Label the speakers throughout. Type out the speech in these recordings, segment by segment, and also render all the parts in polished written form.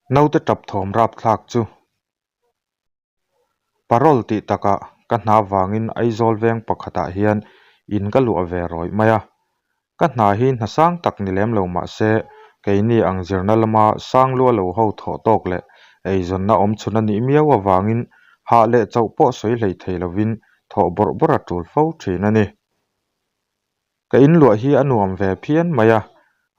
Speaker 1: Naute tap thawm rapthlak chu Parole tih takah ka hna vangin Aizawl veng pakhatah hian in ka luah ve rawih mai a. Ka hna hi hna sang tak ni lem lo mah se keini ang zirna lama sang lua lo ho thawh tawk leh eizawnna awm chhun a nih miau avangin hah leh chauh pawh sawi hlei thei lovin thawh bawrh bawrh a tul fo thin a ni. Ka inluah hi a nuam ve phian mai a,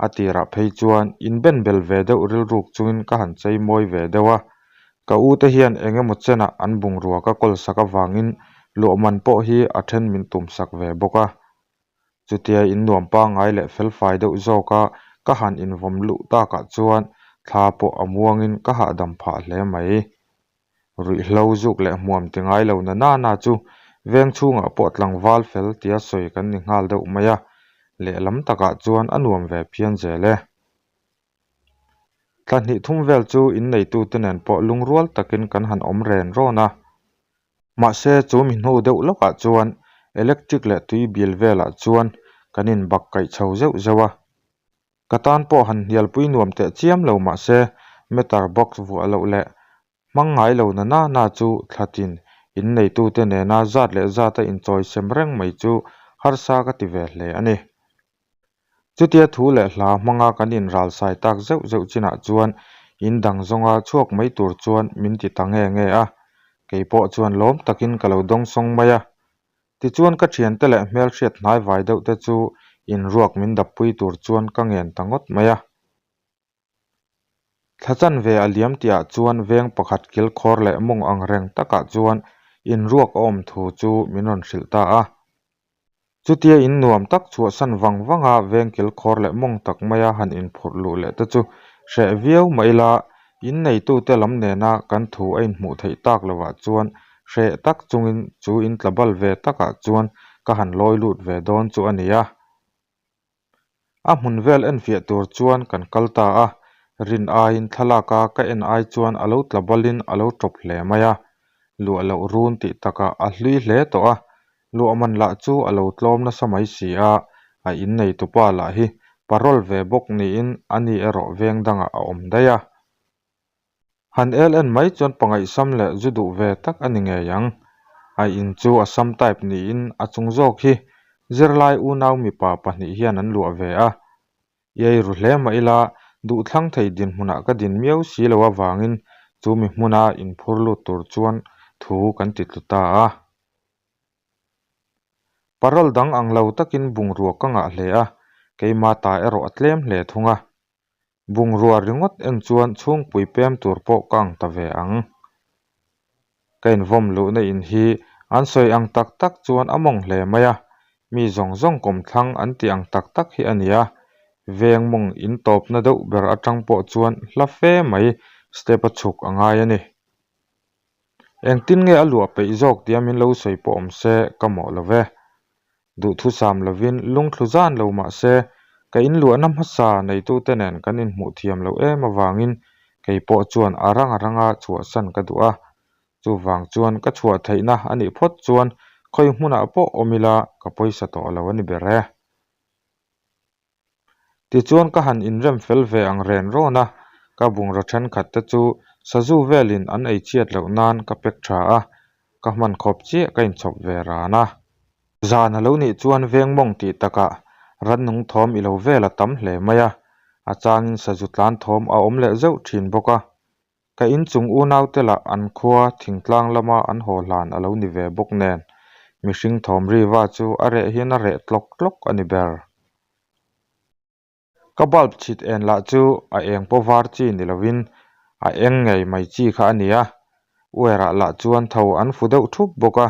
Speaker 1: a tirah phei chuan inben bel ve deuh rilruk chungin ka han chei mawi ve deuh a. Ka u te hian eng emaw chenah an bungrua ka kawl sak avangin luahman pawh hi a then min tum sak ve bawk a. Chutia innuam pangngai leh felfai deuh zawka ka han invawm luh takah chuan thla pawh a muangin ka hahdam phah hle mai. Ruihhlo zuk leh hmuam ti ngai lo na nana chu veng chhungah pawh tlangval fel tia sawi kan ni nghal deuh mai a, lehlam takah chuan a nuam ve phian zel e. Thla hnih thum vel chu inneitute nen pawh lungrual takin kan han awm ren rawn a. Mahse chu mi hnu deuh lawkah chuan electric leh tui bil velah chuan kan inbak kaih chho zeuh zeuh a. Ka tan pawh han hnialpui nuam teh chiam lo mahse meter box vuah loh leh hmang ngai lo na na na chu thlatin in neitute nena zat leh zata inchawi sem reng mai chu harsa ka ti ve hle a ni. Chutia thu leh hla hmanga kan inralsai tak zeuh zeuh chinah chuan in dang zawnga chhuak mai tur chuan min ti ta nge nge a, kei pawh chuan lawm takin ka lo dawngsawng mai a. Tichuan ka thiante leh hmelhriat hnai vai deuh te chu inruak min dappui tur chuan ka ngen ta ngawt mai a. Thla chanve a liam tihah chuan veng pakhat kilkhawr leh mawng ang reng takah chuan inruak a awm thu chu min rawn hrilh ta a. Chutia in nuam tak chhuahsan vang vanga veng kilkhawr leh mawng tak maia han inphurh luh leh te chu hreh viau mah ila in neitute lam nena kan thu a inhmuh theih tak lovah chuan hreh tak chungin chu in tla bal ve takah chuan ka han lawi lut ve dawn chu a ni a. A hmun vel enfiah tur chuan kan kal ta a, rin aiin thlalaka ka en ai chuan a lo tla balin a lo tawp hle mai a, luah loh run tih takah a hlui hle tawh a, luahman lah chu a lo tlawm nasa mai si a, a inneitupa lah hi parole ve bawk niin ani erawh veng dangah a awm daih a. Han el en mai chuan pangaihsam leh zu duh ve tak a ni ngei ang. A in chu a sam type niin a chung zawk hi zirlai unau mipa pahnih hian an luah ve a. Iai ru hle mah ila duhthlang thei dinhmunah ka din miau si lo avangin chu mi hmuna inphur lut tur chuan thu kan ti tlu ta a. Parole dang ang lo takin bungrua ka ngah hle a, keima ta erawh a tlem hle thung a. Bungrua ringawt en chuan chhungpui pem tur pawh ka ang ta ve ang. Ka invawm luhna in hi an sawi ang tak tak chuan a mawng hle mai a, mi zawng zawng kawmthlang an tih ang tak tak hi a ni a, veng mawng in tawpna deuh ber atang pawh chuan hla fe mai step a chhuk a ngai a ni. Engtin nge a luah peih zawk tia min lo sawi pawh awm se ka mawh lo ve. Duhthusam lovin lungthlu zan lo mah se, ka inluahna hmasa neitute nen kan inhmuh thiam loh em avangin kei pawh chuan a rang a ranga chhuahsan ka duh a. Chuvang chuan ka chhuah theihna a nih phawt chuan khawi hmunah pawh awm ila ka pawisa tawh lo a ni ber e. Tichuan ka han inrem fel ve ang ren rawn a, ka bungraw thenkhat te chu sazu velin an ei chhiat loh nan ka pack tha a, ka hman khawp chiah ka inchhawp ve ran a. Zan a lo nih chuan veng mawng tih takah rannung thawm i lo vel a tam hle mai a, a changin sazu tlan thawm a awm leh zeuh thin bawk a. Ka inchung unaute lah an khua thingtlang lama an haw hlan a lo ni ve bawk nen, mihring thawm riva chu a reh hian a reh tlawk tlawk a ni ber. Ka bulb chhit en lah chu a eng pawh var chi ni lovin a eng ngei mai chi kha a ni a, uerah lah chuan tho an fu deuh thup bawk a,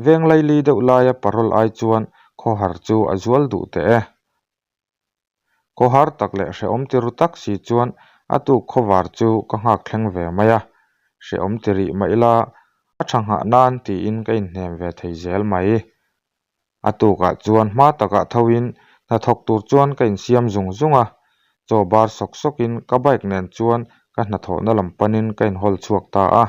Speaker 1: veng laili deuh laia parole ai chuan khawhar chu a zual duh teh e. Khawhar tak leh hrehawm ti ru tak si chuan a tuk khawvar chu ka nghak thleng ve mai a, hrehawm ti rih mah ila a tha nghah nan tiin ka inhnem ve thei zel mai. A tukah chuan hma takah thoin hnathawk tur chuan ka insiam zung zung a, chaw bar sawk sawkin ka bike nen chuan ka hnathawhna lam panin ka inhawl chhuak ta a.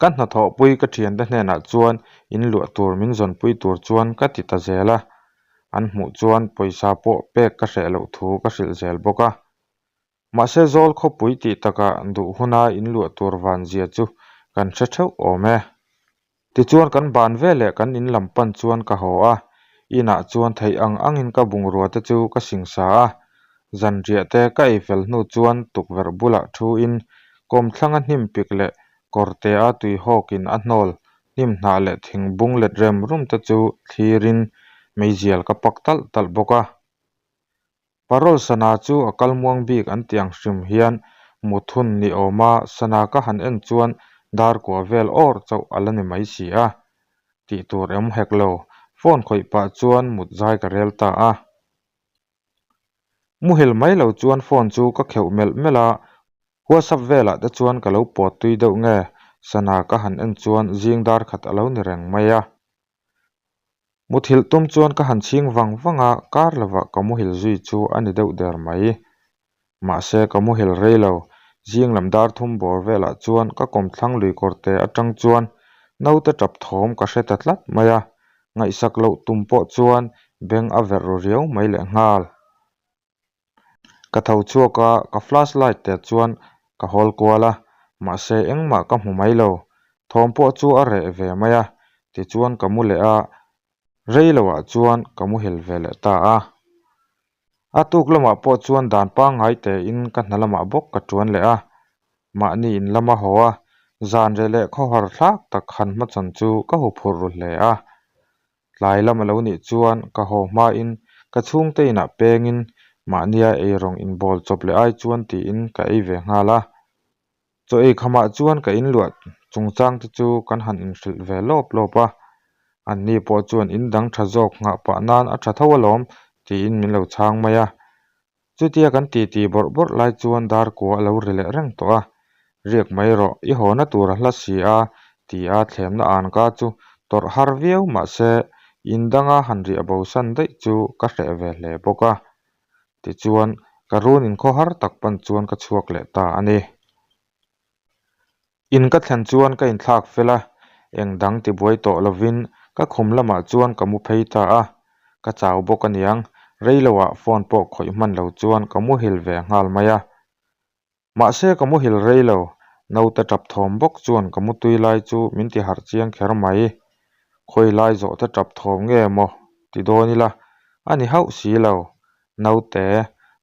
Speaker 1: Ka hnathawhpui ka thiante hnenah chuan in luah tur min zawnpui tur chuan ka ti ta zel a, an hmuh chuan pawisa pawh pek ka hreh loh thu ka hrilh zel bawk a. Mahse zawl khawpui tih takah duh huna in luah tur van zia chu kan hre theuh awm e. Tichuan kan ban veleh kan in lam pan chuan ka haw a, inah chuan theih ang angin ka bungrua te chu ka singsa a, zanriah te ka ei fel hnu chuan tukverh bulah thu in kawmthlanga hnim pik leh kawrte a tuihawkin a hnawl hnim hnah leh thing bung let rem rum te chu thlirin meizial ka pak talh talh bawk a. Parol sana chu a kal muang bik an tih ang hrim hian muthun ni awma sana ka han en chuan dar kua vel awr chauh a la ni mai si a. Tih tur em hek lo, phone khawih pah chuan mut zai ka rel ta a. Muhil mai lo chuan phone chu ka kheuh melh melh a, WhatsApp velah te chuan ka lo pawt tui deuh nge sana ka han en chuan zing dar khat a lo ni reng mai a. Muthilh tum chuan ka han chhing vang vang a, kar lovah ka muhil zui chu a ni deuh der mai. Mahse ka muhil rei lo, zing lam dar thum bawr velah chuan ka kawmthlang lui kawrte atang chuan naute tap thawm ka hre ta tlat mai a, ngaihsak loh tum pawh chuan beng a verh ru riau mai lehnghal. Ka tho chhuak a, ka flash light te chuan ka hawl kual a, mahse engmah ka hmu mai lo. Thawm pawh chu a reh ve mai a, tichuan ka mu leh a, rei loah chuan ka muhil ve leh ta a. A tuk lamah pawh chuan dan pangngai tein ka hna lamah bawk ka tuan leh a, mahni in lama haw a, zan reh leh khawhar thlak tak han hmachhawn chu ka huphurh ru hle a. Tlai lam a lo nih chuan ka haw hmain ka chhungte inah pengin mahnia eirawng inbawl chawp leh ai chuan tiin ka ei ve nghal a. Chaw ei khamah chuan ka inluah chungchang te chu kan han inhrilh ve lawp lawp a, anni pawh chuan in dang tha zawk nghah pah nan a tha tho alawm tiin min lo chhang mai a. Chutia kan titi bawrh bawrh lai chuan dar kua a lo ri leh reng tawh a, Riak mai rawh, i hawna tur a hla si a, ti a thlemna an ka chu tawrh har viau mahse in danga han riah bosan daih chu ka hreh ve hle bawk a. Tichuan, ka run inkhaw har tak pan chuan ka chhuak leh ta a ni. In ka thlen chuan ka inthlak fel a, eng dang tibuai tawh lovin ka khum lamah chuan ka mu phei ta a, ka chau bawk aniang, rei loah phone pawh khawih hman lo chuan ka muhil ve nghal mai a. Mahse ka muhil rei lo, naute tap thawm bawk chuan ka mutui lai chu min ti harh chiang kher mai. Khawi lai zawh te tap thawm nge maw ti dawn ila, a ni hauh si lo, naute,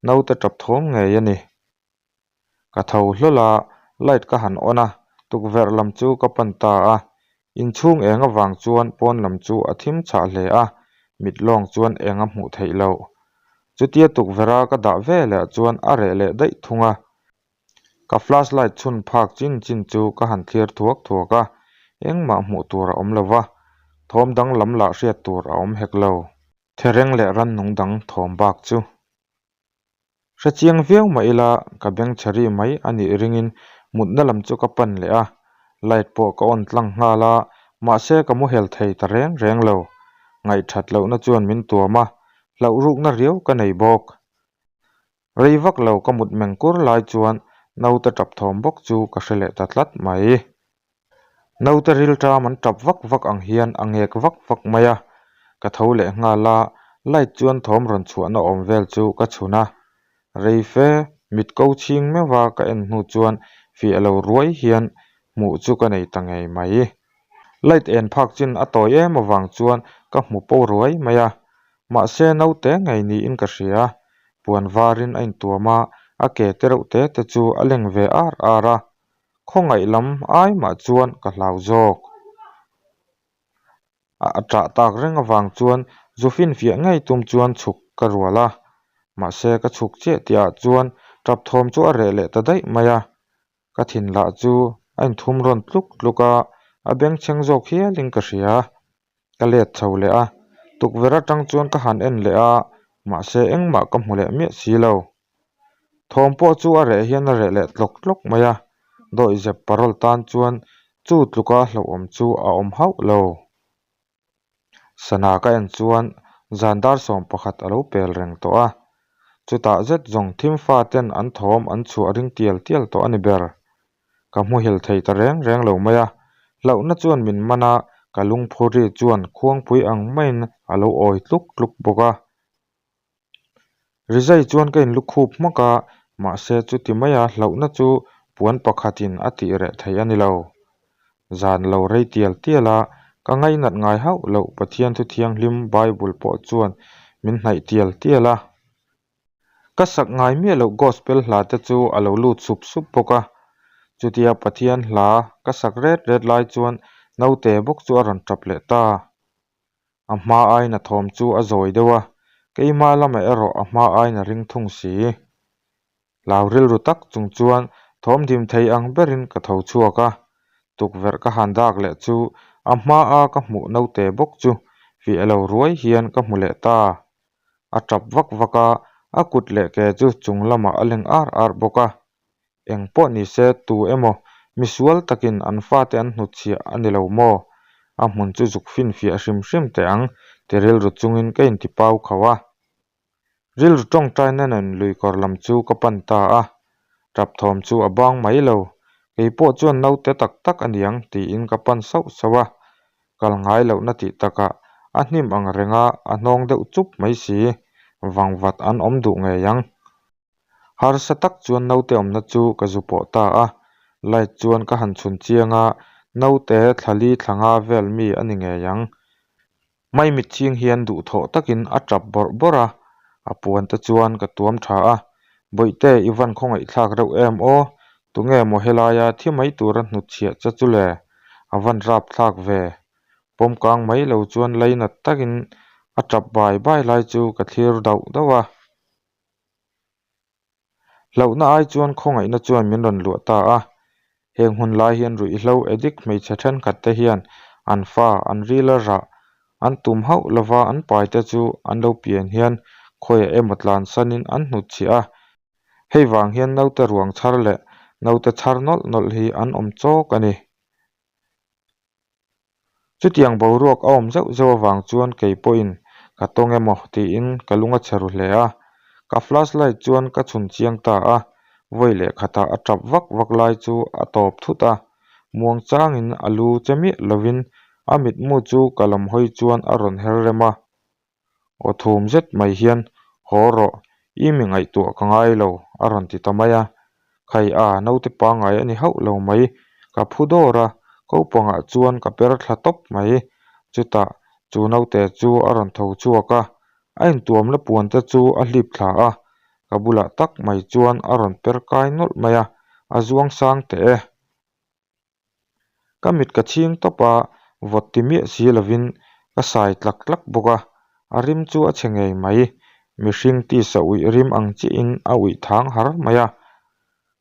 Speaker 1: naute tap thawm ngei a ni. Ka tho hlawl a, light ka han on a, tukverh lam chu ka pan ta a. Inchhung eng avang chuan pawn lam chu a thim chhah hle a, mit lawng chuan eng a hmuh theih loh. Chutia tukverh a ka dah ve leh chuan a reh leh daih thung a. Ka flash light chhun phak chin chin chu ka han thlir thuak thuak a, engmah hmuh tur a awm lo va, thawm danglam lah hriat tur a awm hek lo. Thereng leh rannung dang thawm bak chu. Hre chiang viau mah ila ka beng chhe ri mai a nih ringin mutna lam chu ka pan leh a, light pawh ka on tlang nghal a, mahse ka muhel thei ta reng reng lo. Ngaihthat lohna chuan min tuam a, hlauh rukna riau ka nei bawk. Rei vak lo ka mut meng kur lai chuan naute tap thawm bawk chu ka hre leh ta tlat mai. Naute rilṭam an ṭap vak vak ang hian a ngek vak vak mai a, ka tho leh nghal a, light chuan thawm rawn chhuahna awm vel chu ka chhun a, rei fe mit ko chhing meuh a ka en hnu chuan fiah lo ruai hian hmuh chu ka nei ta ngei mai. Light en phak chin a tawi em avang chuan ka hmu po ruai mai a, mahse naute ngei niin ka hria, puan varin a intuam a, a ke te reuh te te chu a leng ve ar ar a. Khawngaih lam ai mah chuan ka hlau zawk. A ṭah tak reng avang chuan zu finfiah ngei tum chuan chhuk ka rual a. Mahse ka chhuk chiah tihah chuan ṭap thawm chu a reh leh ta daih mai a. Ka thin lah chu a inthum rawn tluk tluk a, a bengchheng zawk hialin ka hria. Ka let chho leh a, tukverh atang chuan ka han en leh a, mahse engmah ka hmu leh miah si lo. Thawm pawh chu a reh hian a reh leh tlawk tlawk mai a, dawihzep parawl tan chuan chu tluka hlauhawm chu a awm hauh lo. Sana ka en chuan zan dar 11 a lo pel reng tawh a, chutah zet zawng thim fa ten an thawm an chhuah ring tial tial tawh a ni ber. Ka hmuhil thei ta reng reng lo mai a, hlauhna chuan min man a, ka lungphur ri chuan khuangpui ang maiin a lo awi tluk tluk bawk a. Rizai chuan ka inlu khup hmak a, Mahse chuti maia hlauhna chu puan pakhatin a tih reh theih a ni lo. Zan lo rei tial tial a, ka ngainat ngai hauh loh Pathian thu thianghlim Bible pawh chuan min hnaih tial tial a. Ka sak ngai miah loh Gospel hla te chu a lo lut sup sup bawk a. Chutia Pathian hla ka sak ret ret lai chuan naute bawk chu a rawn tap leh ta. A hma aiin a thawm chu a zawi deuh a, keimah lamah erawh a hma aiin a ring thung si. Hlau rilru tak chung chuan thawm dim thei ang berin ka tho chhuak a, tukverh ka han dak leh chu a hma a ka hmuh naute bawk chu fiah lo ruai hian ka hmu leh ta. A tap vak vak a, a kut leh ke chu chung lamah a leng ar ar bawk a. Eng pawh ni se tu emaw misual takin an fate an hnutchhiah a ni lo maw? A hmun chu zuk finfiah hrim hrim teh ang ti rilru chungin ka intipau khauh a. Rilru tawngtaina nen luikawr lam chu ka pan ta a, tap thawm chu a bang mai lo. Kei pawh chuan naute tak tak a niang tiin ka pan sauh sauh a, kal ngai lohna tih takah a hnim ang renga a hnawng deuh chup mai si, vangvat an awm duh ngei ang. Harsa tak chuan naute awmna chu ka zu pawh ta a, light chuan ka han chhun chiang a, naute thlali thla nga vel mi a ni ngei ang. Maimit chhing hian duhthawh takin a tap bawrh bawrh a, a puan te chuan ka tuam tha a, Bawihte i van khawngaihthlak reuh em aw, tunge maw helaia thi mai tura hnutchhiah che chu le, a van rapthlak ve. Pawm kang mai lo chuan lainat takin a tap bai bai lai chu ka thlir dauh dauh a. Hlauhna ai chuan khawngaihna chuan min rawn luah ta a, heng hun lai hian ruihhlo addict hmeichhe thenkhat te hian an fa an ril a rah an tum hauh lova an pai te chu an lo pian hian khawiah emaw tlansanin an hnutchhiah a, hei vang hian naute ruang chhar leh naute chhar nawlh nawlh hi an awm chawk a ni. Chutiang boruak a awm zeuh zeuh avang chuan kei pawhin ka tawng emaw tiin ka lung a chhe ru hle a, ka flash light chuan ka chhun chiang ta a, vawi leh khatah a tap vak vak lai chu a tawp thut a, muang changin a lu che miah lovin a mitmu chu ka lam hawi chuan a rawn her rem a. Aw thum zet mai hian, Haw rawh, i mi ngaihtuah ka ngai lo, a rawn ti ta mai a. Khai a, naute pangngai a ni hauh lo mai, ka phu dawr a, kopangah chuan ka per thla tawp mai. Chutah, chu naute chu a rawn tho chhuak a, a intuamna puan te chu a hlip thla a, ka bulah tak mai chuan a rawn per kai nawlh mai a, a zuang sang teh e. Ka mit ka chhing tawp a, vawt ti miah si lovin ka sai tlak tlak bawk a, a rim chu a chhe ngei mai. Mihring tisa uih rim ang chiahin a uih thang har mai a.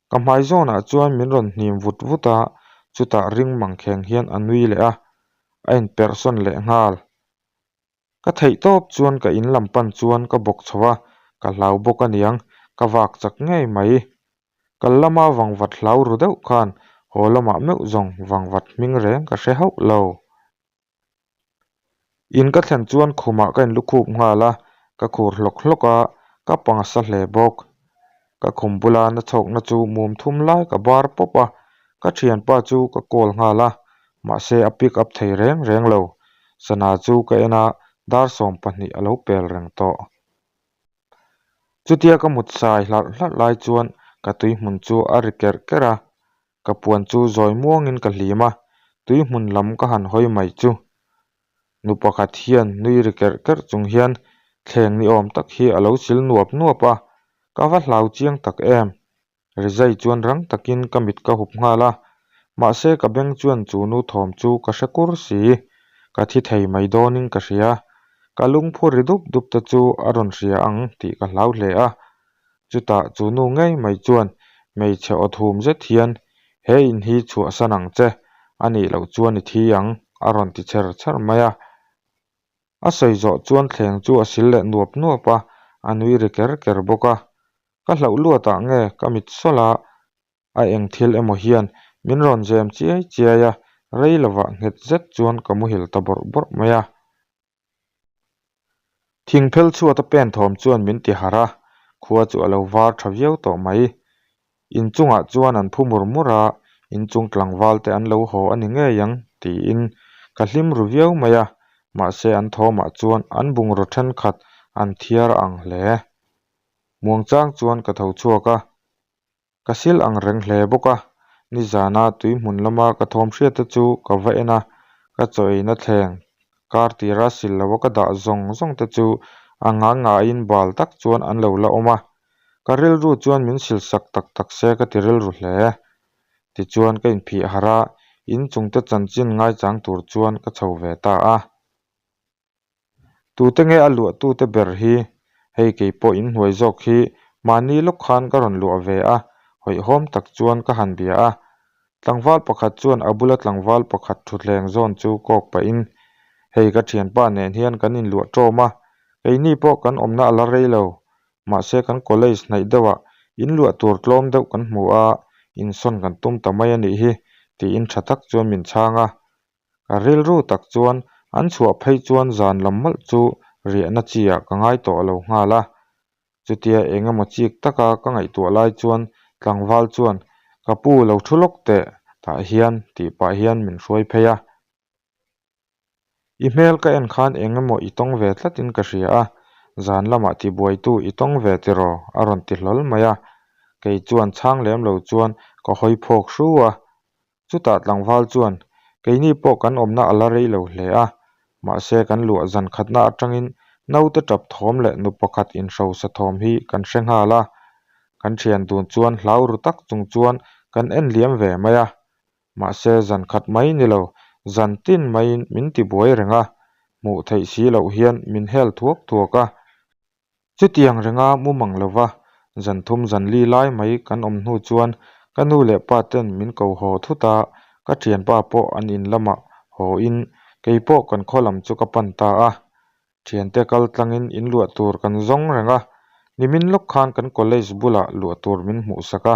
Speaker 1: Ka hmai zawnah chuan min rawn hnim vut vut a, chutah ring mangkheng hian a nui leh a, a inperh sawn leh nghal. Ka theih tawp chuan ka in lam pan chuan ka bawk chho a, ka hlau bawk aniang, ka vak chak ngei mai. Kal lama vangvat hlau ru deuh khan haw lamah meuh zawng vangvat hming reng ka hre hauh lo. In ka thlen chuan khumah ka inlukhup nghal a, ka khur hlawk hlawk a, ka pang a sa hle bawk. Ka khum bula na chhawkna chu mum thum lai ka bar pawp a, ka thianpa chu ka call nghal a, mahse a pick up thei reng reng lo. Sana chu ka en a, dar 20 a lo pel reng tawh. Chutia ka mut sai hlarh hlarh lai chuan ka tui hmun chu a ri kerh kerh a, ka puan chu zawi muangin ka hlim a, tui hmun lam ka han hawi mai chu. Nu pakhat hian nui ri kerh kerh chung hian thleng ni awm tak hi a lo sil nuap nuap a, ka va hlau chiang tak em. Rizai chuan rang takin ka mit ka hup nghal a, mahse ka beng chuan chu nu thawm chu ka hre kur si, ka thi thei mai dawnin ka hria. Ka lungphu ri dup dup te chu a rawn hria ang tih ka hlau hle a. Chutah chu nu ngei mai chuan hmeichhe aw thum zet hian, He in hi chhuahsan ang che, a nih loh chuan i thi ang, a rawn ti chher chher mai a. A sawi zawh chuan thleng chu a sil leh nuap nuap a, a nui ri ker ker bawk a. Ka hlauh luatah nge ka mit sawlh a, a eng thil emaw hian min rawn zem chiai chiai a, rei lovah nghet zet chuan ka muhil ta bawrh bawrh mai a. Thing phel chhuat a pen thawm chuan min ti harh a, khua chu a lo var tha viau tawh mai. Inchungah chuan an phu mur mur a, inchung tlangval te an lo haw a ni ngei ang tiin ka hlim ru viau mai a, mahse an thawmah chuan an bungraw thenkhat an thiar a ang hle. Muangchang chuan ka tho chhuak a. Ka sil ang reng hle bawk a, nizana tui hmun lama ka thawm hriat te chu ka va en a, ka chaw eina thleng kar tira sil lo a ka dah zawng zawng te chu a ngang ngaiin bal tak chuan an lo la awm a, ka rilru chuan min sil sak tak tak se ka ti rilru hle. Tichuan ka inphih harh a, inchungte chanchin ngaichang tur chuan ka chho ve ta a. Tute nge a luahtute ber hi? Hei kei pawh inhnuai zawk hi mahni lawk khan ka rawn luah ve a, hawihhawm tak chuan ka han bia a. Tlangval pakhat chuan a bula tlangval pakhat thutthleng zawn chu kawk pahin, Hei ka thianpa nen hian kan inluah ṭawm a, keini pawh kan awmna a la rei lo. Mahse kan college hnaih deuhah inluah tur tlawm deuh kan hmu a, insawn kan tum ta mai a nih hi, tiin ṭha tak chuan min chhang a. Ka rilru tak chuan an chhuah phei chuan zan lam mawlh chu riahna chi ah ka ngai tawh lo nghal a. Chutia eng emaw chik taka ka ngaihtuah lai chuan tlangval chuan ka pu lo thu lawk teh tah hian tih pah hian min hruai phei a. I hmel ka en khan eng emaw i tawng ve tlatin ka hria a, zan lamah tibuaitu i tawng ve tiraw a rawn ti hlawl mai a. Kei chuan chhang lem lo chuan ka hawi phawk hru a. Chutah tlangval chuan, Keini pawh kan awmna a la rei lo hle a, mahse kan luah zan khatna atangin naute tap thawm leh nu pakhat inhrosa thawm hi kan hre nghal a. Kan thian dun chuan hlau ru tak chung chuan kan en liam ve mai a. Mahse zan khat mai ni lo, zan tin maiin min tibuai reng a, hmuh theih si loh hian min hel thuak thuak a. Chutiang renga mu mang lova zan thum zan li lai mai kan awm hnu chuan ka nu leh pa ten min ko haw thut a, ka thianpa pawh an in lamah haw in kei pawh kan khaw lam chu ka pan ta a. Thiante kal tlangin in luah tur kan zawng reng a, nimin lawk khan kan college bulah luah tur min hmuh sak a,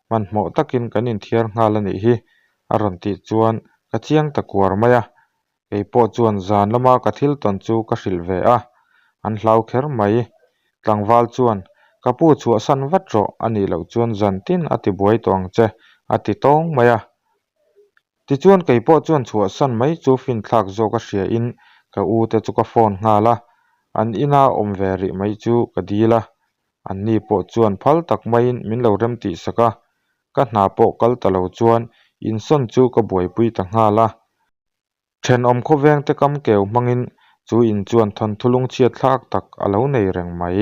Speaker 1: hmanhmawh takin kan inthiar nghal a nih hi a rawn tih chuan ka chiang ta kuar mai a. Kei pawh chuan zan lama ka thil tawn chu ka hrilh ve a, an hlau kher mai. Tlangval chuan, Ka pu chhuahsan vat rawh, a nih loh chuan zan tin a ti buai tawh ang che, a ti tawng mai a. Tichuan kei pawh chuan chhuahsan mai chu finthlak zawk a hriain ka u te chu ka phone nghal a, an ina awm ve rih mai chu ka dil a. Anni pawh chuan phal tak maiin min lo remtih sak a, ka hna pawh kal ta lo chuan insawn chu ka buaipui ta nghal a. Thenawm khawveng te kam keu hmangin chu in chuan thawnthu lungchhiat thlak tak a lo nei reng mai.